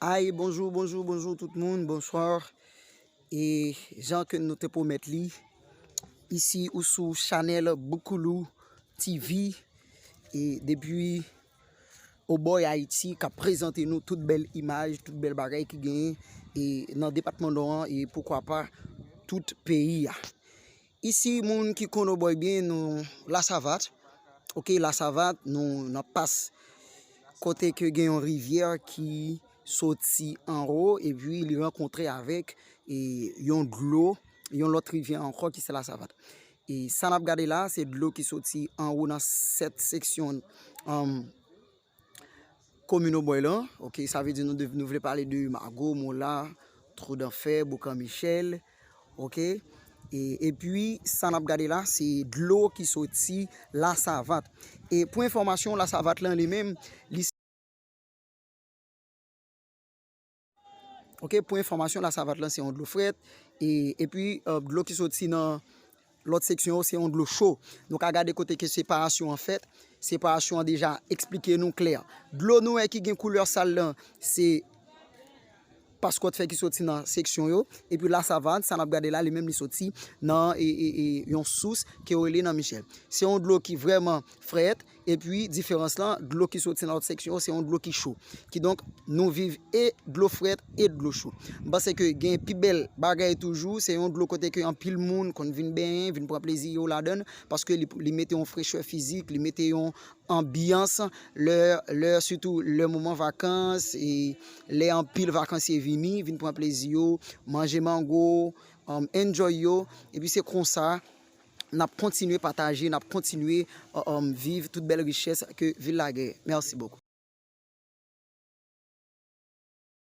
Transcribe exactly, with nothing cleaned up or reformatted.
Ay, bonjou, bonjou, bonjou tout moun, bonswa. E jan ke nou te pwomèt li, isi ou sou chanèl Boukoulou T V, e depi Oboy Ayiti k ap prezante nou tout bèl imaj, tout bèl bagay ki genyen e nan depatman Nò an e poukwa pa tout peyi a. Isi, moun ki konn Oboy byen, nou Lasavat. Ok, Lasavat, nou nan pas kote ke gen yon rivyè ki soti anwo epi li rankontre avèk e yon dlo, yon lòt rivyè ankò ki se Lasavat. E sa n ap gade la, se dlo ki soti anwo nan sèt seksyon, um, komin Oboy lan. Ok, sa vle di nou, de- nou vle pale de Mago, Mola, Tro Danfè, Boukan Michèl. Ok, e epi sa n ap gade la, se dlo ki soti Lasavat. E pou enfòmasyon, Lasavat lan li menm, li Ok, pou enfòmasyon, Lasavat lan se yon dlo frèt. E epi, uh, dlo ki soti nan lòt seksyon yo se yon dlo cho. Nou ka gade kote ke separasyon an fèt. Separasyon an deja eksplike nou klè. Dlo nou wè ki gen koulè sal lan, se paskòt fè ki soti nan seksyon yo. Epi Lasavat, sa n ap gade la, li menm li soti nan e, e, e, yon sous ke yo rele nan Michèl. Se yon dlo ki vrèman frèt. Epi diferans lan, dlo ki soti nan lòt seksyon yo, se yon dlo ki cho. Kidonk, nou viv e dlo frèt e dlo cho. M panse ke gen pi bèl bagay toujou, se yon dlo kote ke anpil moun konn vin benyen, vin pran plezi yo ladan l, paske li, li mete yon frechè fizik, li mete yon anbyans, lè, lè, sitou lè moman vakans, e lè anpil vakansye vini, vin pran plezi yo, manje mango, um, enjoy yo, epi se konsa, n ap kontinye pataje, n ap kontinye, uh, um, viv tout bèl richès ke vil la genyen. Mèsi bokou.